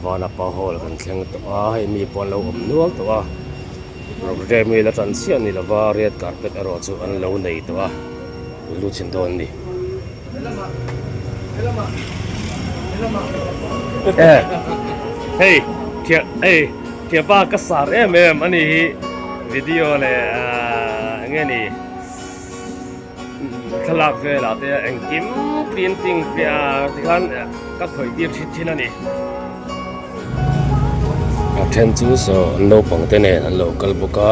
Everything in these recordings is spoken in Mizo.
Vanapa Hall kan thleng tawh a hei mi pawh an lo awm nual tawh a programme hi la tan chiah a ni lova red carpet erawh chu an lo nei tawh a lu chhin dawn a ni. Hei thian hei thianpa ka sar em em a ni hi video leh ahh eng nge ni thlalak velah te engkim painting piah tikhan ka khawih tir thin thin a ni. A then chu saw naupang te nen an lo kal bawk a.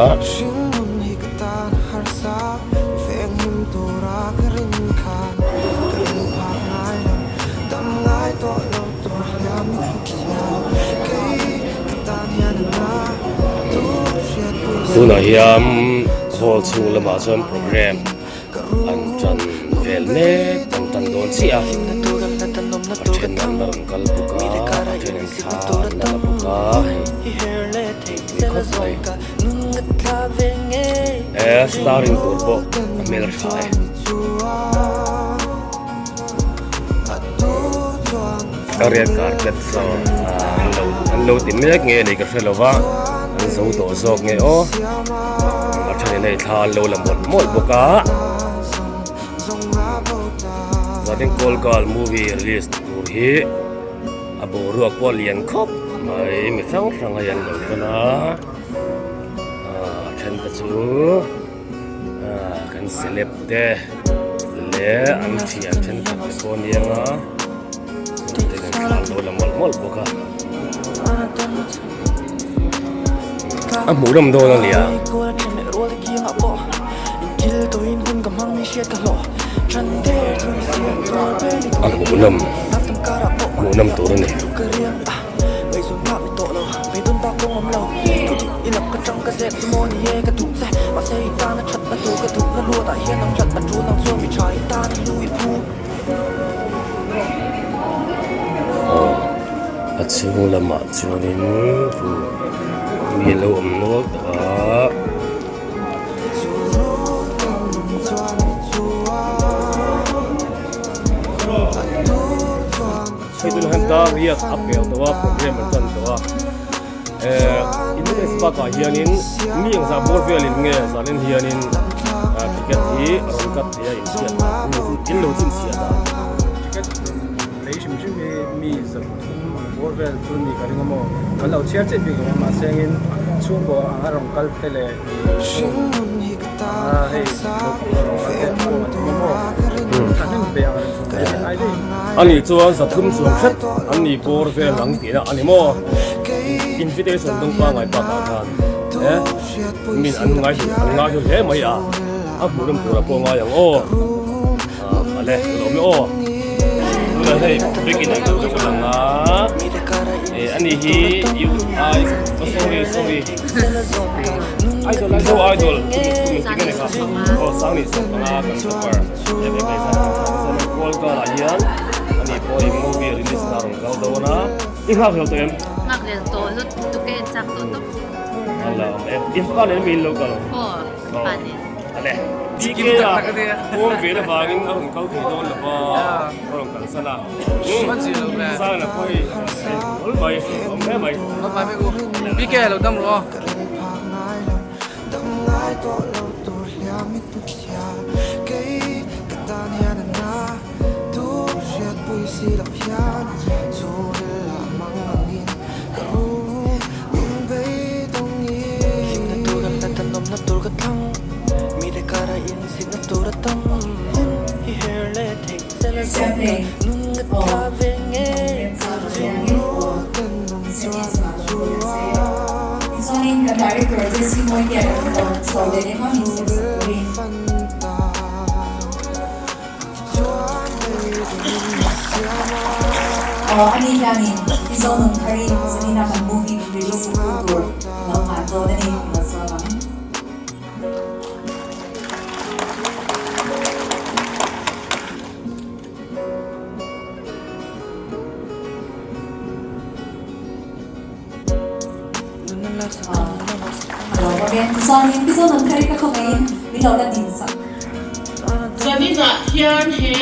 Tunah hian hall chhung lamah chuan programme an tan vel mek an tan dawn chiah a a then an la rawn kal bawk a a then an thla an la la bawk a hei pui khawp mai he starring tur pawh a hmel tha e. A red carpet saw an lo ti mek nge ni ka hre lo va an zo tawh zawk nge aw a then in hei thla an lo la mawlh mawlh bawk a chuanin kawl girl movie release tur hi a boruak pawh a lian khawp mai mi hrang hrang hei an lo kal a a then te chu. Kan celeb te leh an thian thenkhat te pawh ania nga chuan te kan thla an lo la mawlh mawlh bawk a a hmuh nawm dawn a nia. A hmuh nawm hmuh nawm tur a ni. Aw a chhung lamah chuanin mi a lo awm nual tawh a. Hei tunah hian dar riat a pel tawh a programme an tan tawh a eh Independence Park ah hianin mi engzah bawr velin nge zanin hianin ticket hi a rawn cut thei a inchhiat dan in lo chhinchhiah dan. Ticket lei hrim hrim hi mi zathum ang bawr vel chu ni ka ring a maw kan lo chhiar chiah bik lo a mahse engin chhungkaw anga rawn kal te leh aa hei naupang rawn kal te pawh an awm a maw thahnem ve ang reng Ani chuan zathum chuang hret an ni bawr vel ang tihna a ni maw? Invitation dawng pangngai bakah khan he min an ngai an ngai hlu hle mai a, a hmuh nawm turah pawh ngai ang aw. Ale ka lawm e aw. Tunah hei bag in ang deuh ka lang a, ani hi UI oh sorry sorry. Idol Mizo Idol kum kum engtin nge ni kha aw Sangni 15 kan topper Kawl karah hian ani pawhin movie release na rawn kal dawn a i nghak hlel tawh em? Nghak hlel tawh lut tuk e chak tawh tawp. Ala awm e in pa nen mi in lo kal? Aw pa nen. Ale PK a pawm ve na vangin a rawn kal thei dawn lo va a rawn kalsan a Sang na pawh hi a rawn mai awm hle mai. PK lo dam rawh aw. Tichuanin kan Director Jesse Moitia rawn chho leh leh hma min siam sak turin. Aw ani hianin Mizo nun tharin zanina kan movie min release sak tu tur lo nghah dawn a ni lo sawn ang. Tichuanin Mizo nun thar hi ka khawngaihin min lo la din sak. Zaninah hian he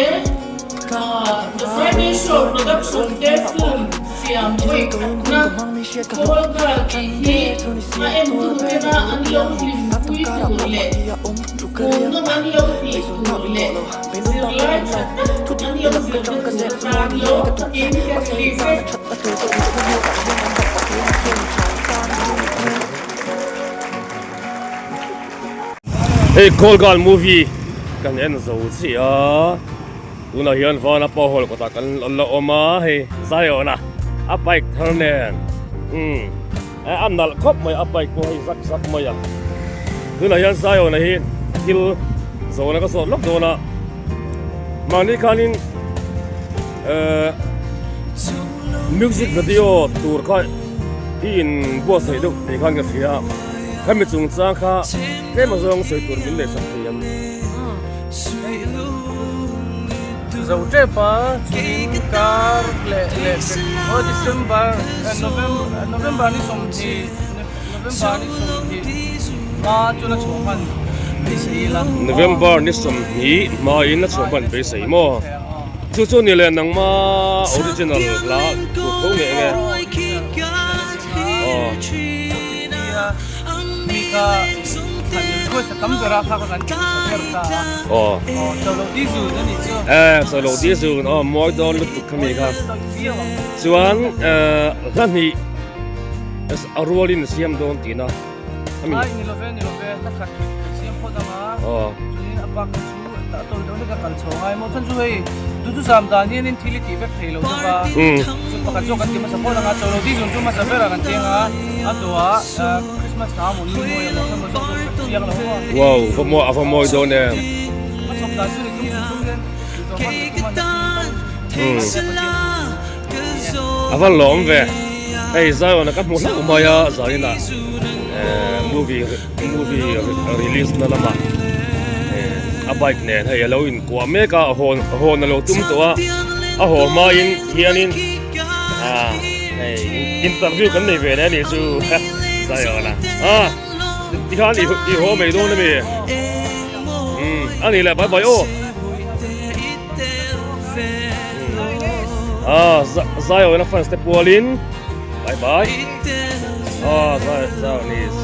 The Friday Show production te film. siam vawi khatna Call Girl tih hi a entutena an lo hlimpui tur leh hmuhnawm an lo tih tur leh zirlai tha tak an lo zirna tur atan lawm takin ka release e. Hei Call Girl movie kan en zo chiah a. Tunah hian vana pawh hawl kawtah kan la awm a, hei Zion a a bike thar nen umm a nalh khawp mai a bike pawh hei zak zak mai a tunah hian Zion a hi thil zawhna ka zawt lawk dawn a mahni khanin ehh music video tur kha i in buatsaih deuh tih khan ka hria a khami chungchang kha tlem azawng sawi tur min neihsak thei ang. Zo tep a chuanin kar leh leh aw December November November ni sawmhnih November ni sawmhnih hma chuan a chhuah hman beisei ila. November ni sawmhnih hma in a chhuah hman beisei maw? Chu chu ni leh nangma original hla tur tho nge enge? Aw. Aw. Eh, chawlh loh di zun aw mawi dawn lutuk kha mi kha. Chuan eh hla hnih a rualin a siam dawn tihna a mi. Aw. Umm. Wow, va mawi a va mawi dawn em. Umm. A va lawm ve. Hei Zion a ka hmu hlauh mai a zaninah eh movie movie release na lamah eh a bike nen hei a lo inkuah mek a a hawn a hawn a lo tum tawh a a haw hmain hianin ah hei interview kan nei ve leh a nih chu Zion a ah tikhan i i haw mai dawn ami umm a nih leh bye bye aw ah Zion a fans te pualin bye bye ah Zion is.